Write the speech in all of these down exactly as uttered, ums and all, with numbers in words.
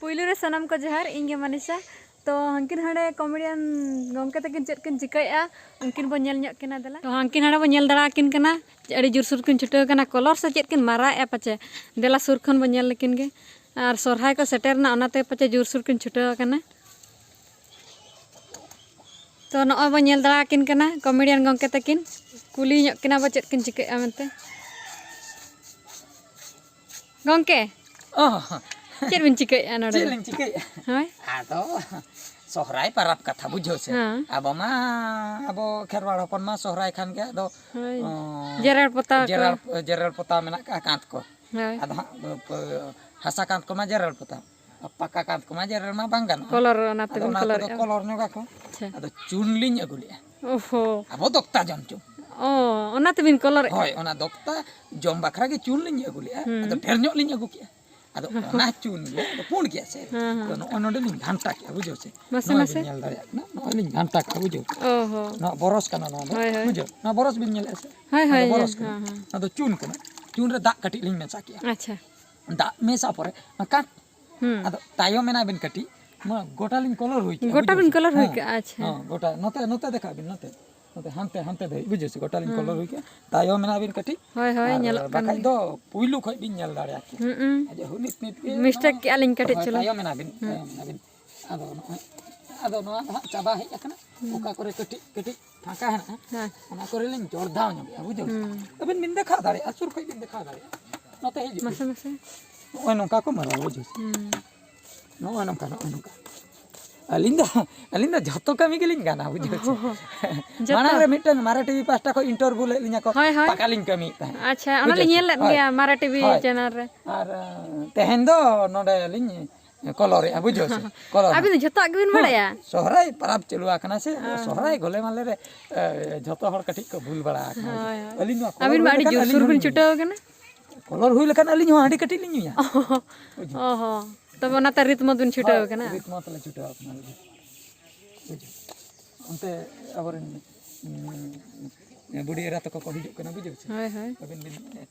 ᱯᱩᱭᱞᱩ ᱨᱮ ᱥᱟᱱᱟᱢ ᱠᱚ ᱡᱚᱦᱟᱨ, ᱤᱧ ᱜᱮ ᱢᱟᱱᱤᱥᱟ᱾ ᱛᱚ ᱦᱟᱱᱠᱤᱱ ᱦᱟᱸᱰᱮ ᱠᱚᱢᱮᱰᱤᱭᱟᱱ ᱜᱚᱢᱠᱮ ᱛᱟᱹᱠᱤᱱ ᱪᱮᱫ ᱠᱤᱱ ᱪᱤᱠᱟᱹᱭᱮᱫᱼᱟ, ᱩᱱᱠᱤᱱ ᱵᱚᱱ ᱧᱮᱞ ᱧᱚᱜ ᱠᱤᱱᱟ, ᱫᱮᱞᱟ᱾ ᱛᱚ ᱦᱟᱱᱠᱤᱱ ᱦᱟᱸᱰᱮ ᱵᱚᱱ ᱧᱮᱞ ᱫᱟᱲᱟ ᱟᱹᱠᱤᱱ ᱠᱟᱱᱟ, ᱟᱹᱰᱤ ᱡᱳᱨᱥᱳᱨ ᱠᱤᱱ ᱪᱷᱩᱴᱟᱹᱣ ᱟᱠᱟᱱᱟ, ᱠᱚᱞᱚᱨ ᱥᱮ ᱪᱮᱫ ᱠᱤᱱ ᱢᱟᱨᱟᱣᱮᱫᱼᱟ ᱯᱟᱪᱮ᱾ ᱫᱮᱞᱟ ᱥᱩᱨ ᱠᱷᱚᱱ ᱵᱚᱱ ᱧᱮᱞ ᱞᱮᱠᱤᱱ ᱜᱮ᱾ ᱟᱨ ᱥᱚᱨᱦᱟᱭ ᱠᱚ ᱥᱮᱴᱮᱨ ᱮᱱᱟ, ᱚᱱᱟᱛᱮ ᱯᱟᱪᱮ ᱡᱳᱨᱥᱳᱨ ᱠᱤᱱ ᱪᱷᱩᱴᱟᱹᱣ ᱟᱠᱟᱱᱟ᱾ ᱛᱚ ᱱᱚᱜᱼᱚᱭ ᱵᱚᱱ ᱧᱮᱞ ᱫᱟᱲᱟ ᱟᱹᱠᱤᱱ ᱠᱟᱱᱟ ᱠᱚᱢᱮᱰᱤᱭᱟᱱ ᱜᱚᱢᱠᱮ ᱛᱟᱹᱠᱤᱱ᱾ ᱠᱩᱞᱤ ᱧᱚᱜ ᱠᱤᱱᱟ ᱵᱚ ᱪᱮᱫ ᱠᱤᱱ ᱪᱤᱠᱟᱹᱭᱮᱫᱼᱟ ᱢᱮᱱᱛᱮ᱾ ᱜᱚᱢᱠᱮ, ᱚ, ᱪᱮᱫ ᱵᱤᱱ ᱪᱤᱠᱟᱹᱭᱮᱫᱼᱟ ᱱᱚᱰᱮ ᱪᱮᱫ ᱫᱚ? ᱞᱤᱧ ᱪᱤᱠᱟᱹᱭᱮᱫᱼᱟ? ᱦᱳᱭ᱾ ᱟᱫᱚ ᱥᱚᱦᱨᱟᱭ ᱯᱟᱨᱟᱵᱽ ᱠᱟᱛᱷᱟ ᱵᱩᱡᱷᱟᱹᱣ ᱥᱮ᱾ ᱦᱮᱸ᱾ ᱟᱵᱚ ᱢᱟ, ᱟᱵᱚ ᱠᱷᱮᱨᱣᱟᱲ ᱦᱚᱯᱚᱱ ᱢᱟ ᱥᱚᱦᱨᱟᱭ ᱠᱷᱟᱱ ᱜᱮ ᱟᱫᱚ, ᱦᱳᱭ᱾ ᱚ, ᱡᱮᱨᱮᱲ ᱯᱚᱛᱟᱣ ᱠᱚ᱾ ᱡᱮᱨᱮᱲ, ᱡᱮᱨᱮᱲ ᱯᱚᱛᱟᱣ ᱢᱮᱱᱟᱜ ᱠᱟᱜᱼᱟ ᱠᱟᱸᱛ ᱠᱚ᱾ ᱦᱳᱭ᱾ ᱟᱫᱚ ᱦᱟᱸᱜ, ᱯᱟᱹ-, ᱦᱟᱥᱟ ᱠᱟᱸᱛ ᱠᱚᱢᱟ ᱡᱮᱨᱮᱲ ᱯᱚᱛᱟᱣ, ᱟᱨ ᱯᱟᱠᱟ ᱠᱟᱸᱛ ᱠᱚᱢᱟ ᱡᱮᱨᱮᱲ ᱢᱟ ᱵᱟᱝ ᱜᱟᱱᱚᱜᱼᱟ᱾ ᱠᱚᱞᱚᱨ ᱚᱱᱟ ᱟᱫᱚ ᱛᱮᱵᱤᱱ ᱚᱱᱟ ᱠᱚᱫᱚ ᱠᱚᱞᱚᱨᱮᱫᱼᱟ᱾ ᱠᱚᱞᱚᱨ ᱧᱚᱜᱟ ᱠᱚ᱾ ᱟᱪᱪᱷᱟ᱾ ᱟᱫᱚ ᱪᱩᱱ ᱞᱤᱧ ᱟᱹᱜᱩ ᱞᱮᱜᱼᱟ᱾ ᱚᱦᱚ᱾ ᱟᱵᱚ ᱫᱚᱠᱛᱟ ᱡᱚᱢ ᱪᱩᱱ᱾ ᱚ, ᱚᱱᱟ ᱛᱮᱵᱤᱱ ᱠᱚᱞᱚᱨᱮᱫᱼᱟ? ᱦᱳᱭ, ᱚᱱᱟ ᱫᱚᱠᱛᱟ ᱡᱚᱢ ᱵᱟᱠᱷᱨᱟ ᱜᱮ ᱪᱩᱱ ᱞᱤᱧ ᱟᱹᱜᱩ ᱞᱮᱜᱼᱟ᱾ ᱦᱩᱸ᱾ ᱟᱫᱚ ᱰᱷᱮᱨ ᱧᱚᱜ ᱞᱤᱧ ᱟᱹᱜᱩ ᱠᱮᱜᱼᱟ᱾ ᱟᱫᱚ ᱚᱱᱟ ᱪᱩᱱ ᱜᱮ ᱟᱫᱚ ᱯᱩᱸᱰ ᱜᱮᱭᱟ ᱥᱮ᱾ ᱦᱮᱸ, ᱦᱮᱸ᱾ ᱟᱫᱚ ᱱᱚᱜᱼᱚᱭ ᱱᱚᱰᱮ ᱞᱤᱧ ᱜᱷᱟᱱᱴᱟ ᱠᱮᱜᱼᱟ, ᱵᱩᱡᱷᱟᱹᱣ ᱥᱮ? ᱢᱟᱥᱮ, ᱱᱚᱜᱼᱚᱭ ᱢᱟᱥᱮ᱾ ᱵᱤᱱ ᱧᱮᱞ ᱫᱟᱲᱮᱭᱟᱜ ᱠᱟᱱᱟ, ᱱᱚᱜᱼᱚᱭ ᱞᱤᱧ ᱜᱷᱟᱱᱴᱟ ᱠᱮᱜᱼᱟ, ᱵᱩᱡᱷᱟᱹᱣ᱾ ᱚ ᱦᱚᱸ᱾ ᱱᱚᱣᱟ ᱵᱚᱨᱚᱥ ᱠᱟᱱᱟ ᱱᱚᱣᱟ ᱫᱚ, ᱦᱳᱭ, ᱦᱳᱭ᱾ ᱵᱩᱡᱷᱟᱹᱣ? ᱱᱚᱣᱟ ᱵᱚᱨᱚᱥ ᱵᱤᱱ ᱧᱮᱞᱮᱫᱼᱟ ᱥᱮ? ᱦᱳᱭ, ᱱᱚᱣᱟ ᱦᱳᱭ, ᱫᱚ ᱵᱚᱨᱚᱥ ᱦᱮᱸ, ᱠᱟᱱᱟ᱾ ᱦᱮᱸ᱾ ᱱᱚᱣᱟ ᱫᱚ ᱪᱩᱱ ᱠᱟᱱᱟ᱾ ᱪᱩᱱ ᱨᱮ ᱫᱟᱜ ᱠᱟᱹᱴᱤᱡ ᱞᱤᱧ ᱢᱮᱥᱟ ᱠᱮᱜᱼᱟ᱾ ᱟᱪᱪᱷᱟ᱾ ᱫᱟᱜ ᱢᱮᱥᱟ ᱯᱚᱨᱮ ᱚᱱᱟ ᱠᱟᱸᱛ, ᱦᱩᱸ᱾ ᱟᱫᱚ ᱛᱟᱭᱚᱢ ᱮᱱᱟ ᱵᱤᱱ ᱠᱟᱹᱴᱤᱡ, ᱱᱚᱣᱟ ᱜᱚᱴᱟ ᱞᱤᱧ ᱠᱚᱞᱚᱨ ᱦᱩᱭ ᱠᱮᱜᱼᱟ, ᱜᱚᱴᱟ ᱵᱩᱡᱷᱟᱹᱣ ᱵᱤᱱ ᱥᱮ? ᱠᱚᱞᱚᱨ ᱦᱩᱭ ᱦᱮᱸ, ᱠᱟᱜᱼᱟ, ᱟᱪᱪᱷᱟ᱾ ᱦᱮᱸ, ᱜᱚᱴᱟ᱾ ᱱᱚᱛᱮ, ᱱᱚᱛᱮ ᱫᱮᱠᱷᱟᱜ ᱵᱤᱱ, ᱱᱚᱛᱮ᱾ ᱱᱚᱛᱮ ᱦᱟᱱᱛᱮ, ᱦᱟᱱᱛᱮ ᱫᱷᱟᱹᱵᱤᱡ, ᱵᱩᱡᱷᱟᱹᱣ ᱥᱮ? ᱜᱚᱴᱟ ᱞᱤᱧ ᱦᱩᱸ᱾ ᱠᱚᱞᱚᱨ ᱦᱩᱭ ᱠᱮᱜᱼᱟ᱾ ᱛᱟᱭᱚᱢ ᱮᱱᱟ ᱵᱤᱱ ᱠᱟᱹᱴᱤᱡ᱾ ᱦᱳᱭ, ᱦᱳᱭ, ᱟᱨ ᱧᱮᱞᱚᱜ ᱠᱟᱱ ᱵᱟᱠᱷᱟᱡ ᱜᱮᱭᱟ᱾ ᱫᱚ ᱯᱩᱭᱞᱩ ᱠᱷᱚᱡ ᱵᱤᱱ ᱧᱮᱞ ᱫᱟᱲᱮᱭᱟᱜ ᱠᱮᱭᱟ᱾ ᱦᱩᱸ᱾ ᱟᱪᱪᱷᱟ, ᱦᱩᱭ ᱱᱤᱛ, ᱱᱤᱛ ᱜᱮ Mistake ᱱᱚᱣᱟ ᱠᱮᱜᱼᱟ ᱞᱤᱧ ᱠᱟᱹᱴᱤᱡ ᱦᱳᱭ, ᱪᱩᱞᱩᱝ᱾ ᱛᱟᱭᱚᱢ ᱮᱱᱟ ᱵᱤᱱ, ᱦᱩᱸ᱾ ᱛᱟᱭᱚᱢ ᱮᱱᱟ ᱵᱤᱱ᱾ ᱟᱫᱚ ᱱᱚᱜᱼᱚᱭ, ᱟᱫᱚ ᱱᱚᱣᱟ ᱫᱚ ᱦᱟᱸᱜ ᱪᱟᱵᱟ ᱦᱮᱡ ᱟᱠᱟᱱᱟ᱾ ᱦᱩᱸ᱾ ᱚᱠᱟ ᱠᱚᱨᱮ ᱠᱟᱹᱴᱤᱡ, ᱠᱟᱹᱴᱤᱡ ᱯᱷᱟᱸᱠᱟ ᱦᱮᱱᱟᱜᱼᱟ, ᱦᱮᱸ᱾ ᱚᱱᱟ ᱠᱚᱨᱮ ᱞᱤᱧ ᱡᱚᱲᱫᱟᱣ ᱧᱚᱜᱮᱜᱼᱟ, ᱵᱩᱡᱷᱟᱹᱣ ᱥᱮ? ᱦᱩᱸ᱾ ᱟᱹᱵᱤᱱ ᱵᱤᱱ ᱫᱮᱠᱷᱟᱣ ᱫᱟᱲᱮᱭᱟᱜᱼᱟ, ᱥᱩᱨ ᱠᱷᱚᱡ ᱵᱤᱱ ᱫᱮᱠᱷᱟᱣ ᱫᱟᱲᱮᱭᱟᱜᱼᱟ᱾ ᱱᱚᱛᱮ ᱦᱤᱡᱩᱜ ᱵᱤᱱ᱾ ᱢᱟᱥᱮ, ᱢᱟᱥᱮ᱾ ᱱᱚᱜᱼᱚᱭ ᱱᱚᱝᱠᱟ ᱠᱚ ᱢᱟᱨᱟᱣᱟ, ᱵᱩᱡᱷᱟᱹᱣ ᱥᱮ? ᱦᱩᱸ᱾ ᱱᱚᱜᱼᱚᱭ ᱱᱚᱝᱠᱟ, ᱱᱚᱜᱼᱚᱭ ᱱᱚᱝᱠᱟ᱾ ᱟᱹᱞᱤᱧ ᱫᱚ, ᱟᱹᱞᱤᱧ ᱫᱚ ᱡᱷᱚᱛᱚ ᱠᱟᱹᱢᱤ ᱜᱮᱞᱤᱧ ᱜᱟᱱᱟ, ᱵᱩᱡᱷᱟᱹᱣ ᱥᱮ? ᱡᱚᱛᱚ? ᱢᱟᱲᱟᱝ ᱨᱮ ᱢᱤᱫᱴᱮᱱ ᱢᱟᱨᱮ ᱴᱤᱵᱷᱤ ᱯᱟᱦᱴᱟ ᱠᱷᱚᱱ interview ᱞᱮᱫ ᱞᱤᱧᱟ ᱠᱚ, ᱦᱳᱭ, ᱦᱳᱭ᱾ ᱯᱟᱠᱟ ᱞᱤᱧ ᱠᱟᱹᱢᱤᱭᱮᱫ ᱛᱟᱦᱮᱸᱫ᱾ ᱟᱪᱪᱷᱟ, ᱚᱱᱟ ᱵᱩᱡᱷᱟᱹᱣ ᱞᱤᱧ ᱥᱮ? ᱧᱮᱞ ᱞᱮᱫ ᱦᱳᱭ, ᱜᱮᱭᱟ ᱢᱟᱨᱮ ᱴᱤᱵᱷᱤ ᱦᱳᱭ᱾ channel ᱨᱮ᱾ ᱟᱨ, ᱟᱸ, ᱛᱮᱦᱮᱧ ᱫᱚ ᱱᱚᱰᱮ ᱞᱤᱧ ᱠᱚᱞᱚᱨᱮᱜᱼᱟ, ᱵᱩᱡᱷᱟᱹᱣ ᱥᱮ? ᱠᱚᱞᱚᱨ ᱟᱹᱵᱤᱱ ᱫᱚ ᱡᱷᱚᱛᱚᱣᱟᱜ ᱜᱮᱵᱤᱱ ᱦᱚᱸ, ᱵᱟᱲᱟᱭᱟ? ᱥᱚᱦᱨᱟᱭ ᱯᱟᱨᱟᱵᱽ ᱪᱟᱹᱞᱩ ᱟᱠᱟᱱᱟ ᱥᱮ, ᱚ᱾ ᱥᱚᱦᱨᱟᱭ ᱜᱚᱞᱮ ᱢᱟᱞᱮ ᱨᱮ, ᱮ, ᱡᱷᱚᱛᱚ ᱦᱚᱲ ᱠᱟᱹᱴᱤᱡ ᱠᱚ ᱵᱷᱩᱞ ᱵᱟᱲᱟ ᱟᱠᱟᱱᱟ᱾ ᱦᱳᱭ, ᱦᱳᱭ᱾ ᱟᱹᱞᱤᱧ ᱱᱚᱣᱟ ᱠᱚᱞᱚᱨ ᱟᱹᱵᱤᱱ ᱢᱟ ᱦᱩᱭ ᱟᱹᱰᱤ ᱞᱮᱠᱷᱟᱱ ᱡᱳᱨ ᱟᱹᱞᱤᱧ ᱥᱩᱨ ᱵᱤᱱ ᱦᱚᱸᱞᱤᱧ ᱧᱩᱭᱟ᱾ ᱪᱷᱩᱴᱟᱹᱣ ᱟᱠᱟᱱᱟ? ᱠᱚᱞᱚᱨ ᱦᱩᱭ ᱞᱮᱠᱷᱟᱱ ᱟᱹᱞᱤᱧ ᱦᱚᱸ ᱦᱟᱺᱰᱤ ᱠᱟᱹᱴᱤᱡ ᱞᱤᱧ ᱧᱩᱭᱟ᱾ ᱵᱩᱡᱷᱟᱹᱣ? ᱚ ᱦᱚᱸ᱾ ᱛᱚᱵᱮ ᱚᱱᱟᱛᱮ ᱨᱤᱛ ᱢᱚᱛ ᱵᱤᱱ ᱪᱷᱩᱴᱟᱹᱣ ᱦᱳᱭ, ᱟᱠᱟᱱᱟ? ᱨᱤᱛ ᱢᱚᱛ ᱞᱮ ᱪᱷᱩᱴᱟᱹᱣ ᱟᱠᱟᱱᱟ, ᱵᱩᱡᱷᱟᱹᱣ᱾ ᱵᱩᱡᱷᱟᱹᱣ᱾ ᱚᱱᱛᱮ ᱟᱵᱚᱨᱮᱱ, ᱩᱸ, ᱵᱩᱰᱷᱤ ᱮᱨᱟ ᱛᱟᱠᱚ ᱠᱚ ᱦᱤᱡᱩᱜ ᱠᱟᱱᱟ, ᱵᱩᱡᱷᱟᱹᱣ ᱥᱮ? ᱦᱳᱭ, ᱦᱳᱭ᱾ ᱟᱹᱵᱤᱱ ᱵᱤᱱ,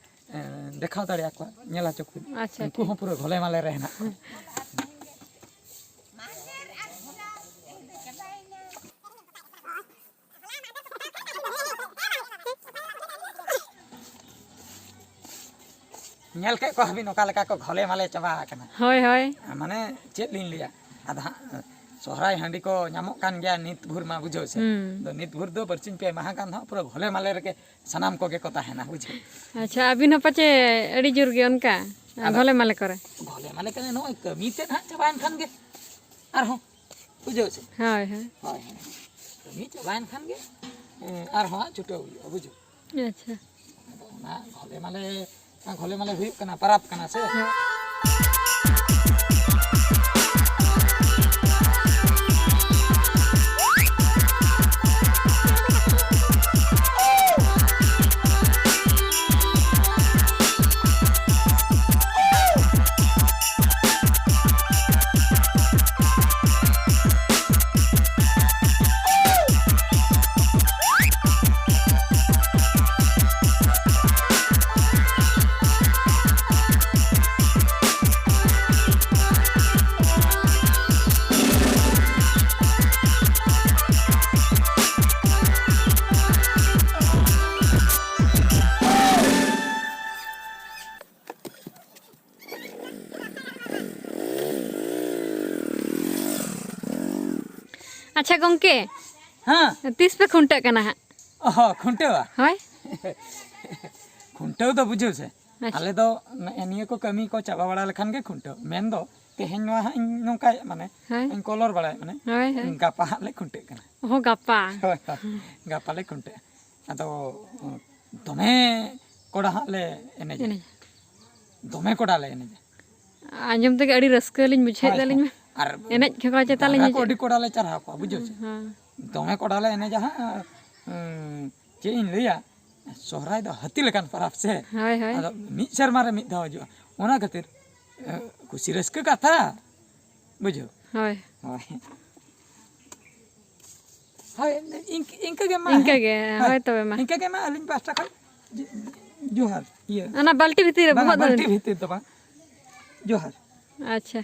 ᱮ, ᱫᱮᱠᱷᱟᱣ ᱫᱟᱲᱮᱭᱟᱠᱚᱣᱟ, ᱧᱮᱞ ᱦᱚᱪᱚ ᱠᱚᱵᱤᱱ᱾ ᱟᱪᱪᱷᱟ, ᱩᱱᱠᱩ ᱴᱷᱤᱠ᱾ ᱦᱚᱸ ᱯᱩᱨᱟᱹ ᱜᱷᱚᱞᱮ ᱢᱟᱞᱮ ᱨᱮ ᱦᱮᱱᱟᱜ ᱠᱚᱣᱟ᱾ ᱧᱮᱞ ᱠᱮᱫ ᱠᱚᱣᱟ ᱵᱤᱱ ᱚᱠᱟ ᱞᱮᱠᱟ ᱠᱚ ᱜᱷᱚᱞᱮ ᱢᱟᱞᱮ ᱪᱟᱵᱟ ᱟᱠᱟᱱᱟ᱾ ᱦᱳᱭ, ᱦᱳᱭ᱾ ᱢᱟᱱᱮ ᱪᱮᱫ ᱞᱤᱧ ᱞᱟᱹᱭᱟ, ᱟᱫᱚ ᱦᱟᱸᱜ ᱥᱚᱦᱨᱟᱭ ᱦᱟᱺᱰᱤ ᱠᱚ ᱧᱟᱢᱚᱜ ᱠᱟᱱ ᱜᱮᱭᱟ ᱱᱤᱛ ᱵᱷᱳᱨ ᱢᱟ, ᱵᱩᱡᱷᱟᱹᱣ ᱥᱮ᱾ ᱦᱩᱸ᱾ ᱟᱫᱚ ᱱᱤᱛ ᱵᱷᱳᱨ ᱫᱚ ᱵᱟᱨᱥᱤᱧ ᱯᱮ ᱢᱟᱦᱟ ᱜᱟᱱ ᱫᱚ ᱦᱟᱸᱜ ᱯᱩᱨᱟᱹ ᱜᱷᱚᱞᱮ ᱢᱟᱞᱮ ᱨᱮᱜᱮ ᱥᱟᱱᱟᱢ ᱠᱚᱜᱮ ᱠᱚ ᱛᱟᱦᱮᱱᱟ, ᱵᱩᱡᱷᱟᱹᱣ᱾ ᱟᱪᱪᱷᱟ, ᱟᱹᱵᱤᱱ ᱦᱚᱸ ᱯᱟᱪᱮ ᱟᱹᱰᱤ ᱡᱳᱨ ᱜᱮ ᱚᱱᱠᱟ ᱟᱫᱚ ᱜᱷᱚᱞᱮ ᱢᱟᱞᱮ ᱠᱚᱨᱮ? ᱜᱷᱚᱞᱮ ᱢᱟᱞᱮ ᱠᱟᱱᱟ, ᱱᱚᱜᱼᱚᱭ ᱠᱟᱹᱢᱤ ᱛᱮᱫ ᱦᱟᱸᱜ ᱪᱟᱵᱟᱭᱮᱱ ᱠᱷᱟᱱ ᱜᱮ ᱟᱨᱦᱚᱸ, ᱵᱩᱡᱷᱟᱹᱣ ᱥᱮ᱾ ᱦᱳᱭ, ᱦᱳᱭ᱾ ᱦᱳᱭ, ᱦᱳᱭ᱾ ᱠᱟᱹᱢᱤ ᱪᱟᱵᱟᱭᱮᱱ ᱠᱷᱟᱱ ᱜᱮ, ᱮᱸ, ᱟᱨᱦᱚᱸ ᱦᱟᱸᱜ ᱪᱷᱩᱴᱟᱹᱣ ᱦᱩᱭᱩᱜᱼᱟ, ᱵᱩᱡᱷᱟᱹᱣ᱾ ᱟᱪᱪᱷᱟ᱾ ᱟᱫᱚ ᱚᱱᱟ ᱜᱷᱚᱞᱮ ᱢᱟᱞᱮ, ᱚᱱᱟ ᱜᱷᱚᱞᱮ ᱢᱟᱞᱮ ᱦᱩᱭᱩᱜ ᱠᱟᱱᱟ, ᱯᱟᱨᱟᱵᱽ ᱠᱟᱱᱟ ᱥᱮ᱾ ᱦᱮᱸ᱾ ᱟᱪᱪᱷᱟ ᱜᱚᱝᱠᱮ, ᱦᱮᱸ᱾ ᱛᱤᱥ ᱯᱮ ᱠᱷᱩᱱᱴᱟᱹᱜ ᱠᱟᱱᱟ ᱦᱟᱸᱜ? ᱚ, ᱠᱷᱩᱱᱴᱟᱹᱣᱟ? ᱦᱳᱭ᱾ ᱠᱷᱩᱱᱴᱟᱹᱣ ᱫᱚ ᱵᱩᱡᱷᱟᱹᱣ ᱥᱮ, ᱟᱪᱪᱷᱟ᱾ ᱟᱞᱮ ᱫᱚ ᱱᱮᱜᱼᱮ ᱱᱤᱭᱟᱹ ᱠᱚ ᱠᱟᱹᱢᱤ ᱠᱚ ᱪᱟᱵᱟ ᱵᱟᱲᱟ ᱞᱮᱠᱷᱟᱱ ᱜᱮ ᱠᱷᱩᱱᱴᱟᱹᱣ᱾ ᱢᱮᱱ ᱫᱚ ᱛᱮᱦᱮᱧ ᱱᱚᱣᱟ ᱦᱟᱸᱜ ᱤᱧ ᱱᱚᱝᱠᱟᱭᱮᱫ, ᱢᱟᱱᱮ, ᱦᱳᱭ᱾ ᱤᱧ ᱠᱚᱞᱚᱨ ᱵᱟᱲᱟᱭᱮᱫ, ᱢᱟᱱᱮ, ᱦᱳᱭ, ᱦᱳᱭ᱾ ᱜᱟᱯᱟ ᱦᱟᱸᱜ ᱞᱮ ᱠᱷᱩᱱᱴᱟᱹᱜ ᱠᱟᱱᱟ᱾ ᱚ, ᱜᱟᱯᱟ᱾ ᱦᱳᱭ, ᱦᱳᱭ᱾ ᱜᱟᱯᱟ ᱞᱮ ᱠᱷᱩᱱᱴᱟᱹᱜᱼᱟ᱾ ᱟᱫᱚ ᱫᱚᱢᱮ ᱠᱚᱲᱟ ᱦᱟᱸᱜ ᱞᱮ ᱮᱱᱮᱡᱟ᱾ ᱮᱱᱮᱡ᱾ ᱫᱚᱢᱮ ᱠᱚᱲᱟ ᱞᱮ ᱮᱱᱮᱡᱟ᱾ ᱟᱸᱡᱚᱢ ᱛᱮᱜᱮ ᱟᱹᱰᱤ ᱨᱟᱹᱥᱠᱟᱹ ᱞᱤᱧ ᱵᱩᱡᱷᱟᱹᱣᱮᱫ ᱦᱳᱭ, ᱛᱟᱹᱞᱤᱧ ᱦᱳᱭ᱾ ᱢᱟ᱾ ᱟᱨ ᱮᱱᱮᱡ ᱠᱚ ᱪᱮᱛᱟᱱ ᱞᱤᱧ ᱡᱟᱸᱜᱟ ᱠᱚ ᱦᱤᱡᱩᱜᱼᱟ᱾ ᱟᱹᱰᱤ ᱠᱚᱲᱟ ᱞᱮ ᱪᱟᱨᱦᱟᱣ ᱠᱚᱣᱟ, ᱵᱩᱡᱷᱟᱹᱣ ᱥᱮ? ᱦᱮᱸ᱾ ᱫᱚᱢᱮ ᱠᱚᱲᱟ ᱞᱮ ᱮᱱᱮᱡᱟ ᱦᱟᱸᱜ, ᱟᱨ, ᱩᱸ, ᱪᱮᱫ ᱤᱧ ᱞᱟᱹᱭᱟ, ᱥᱚᱦᱨᱟᱭ ᱫᱚ ᱦᱟᱹᱛᱤ ᱞᱮᱠᱟᱱ ᱯᱚᱨᱚᱵᱽ ᱥᱮ᱾ ᱦᱳᱭ, ᱦᱳᱭ᱾ ᱟᱫᱚ ᱢᱤᱫ ᱥᱮᱨᱢᱟ ᱨᱮ ᱢᱤᱫ ᱫᱷᱟᱣ ᱦᱤᱡᱩᱜᱼᱟ᱾ ᱚᱱᱟ ᱠᱷᱟᱹᱛᱤᱨ, ᱮ, ᱠᱩᱥᱤ ᱨᱟᱹᱥᱠᱟᱹ ᱠᱟᱛᱷᱟ, ᱵᱩᱡᱷᱟᱹᱣ? ᱦᱳᱭ᱾ ᱦᱳᱭ᱾ ᱦᱳᱭ, ᱤᱱᱠ-, ᱤᱱᱠᱟᱹ ᱜᱮ ᱢᱟ, ᱤᱱᱠᱟᱹ ᱦᱮᱸ? ᱜᱮ, ᱦᱳᱭ᱾ ᱦᱳᱭ ᱛᱚᱵᱮ ᱢᱟ᱾ ᱤᱱᱠᱟᱹ ᱜᱮ ᱢᱟ, ᱟᱹᱞᱤᱧ ᱯᱟᱦᱴᱟ ᱠᱷᱚᱱ ᱡᱚ-, ᱡᱚᱦᱟᱨ᱾ ᱤᱭᱟᱹ᱾ ᱚᱱᱟ ᱵᱟᱹᱞᱴᱤ ᱵᱷᱤᱛᱤᱨ ᱨᱮ ᱵᱟᱝᱟ, ᱵᱚᱦᱚᱜ ᱫᱚ ᱵᱟᱹᱞᱴᱤ ᱵᱷᱤᱛᱤᱨ ᱫᱚ ᱵᱟᱝ᱾ ᱡᱚᱦᱟᱨ᱾ ᱟᱪᱪᱷᱟ᱾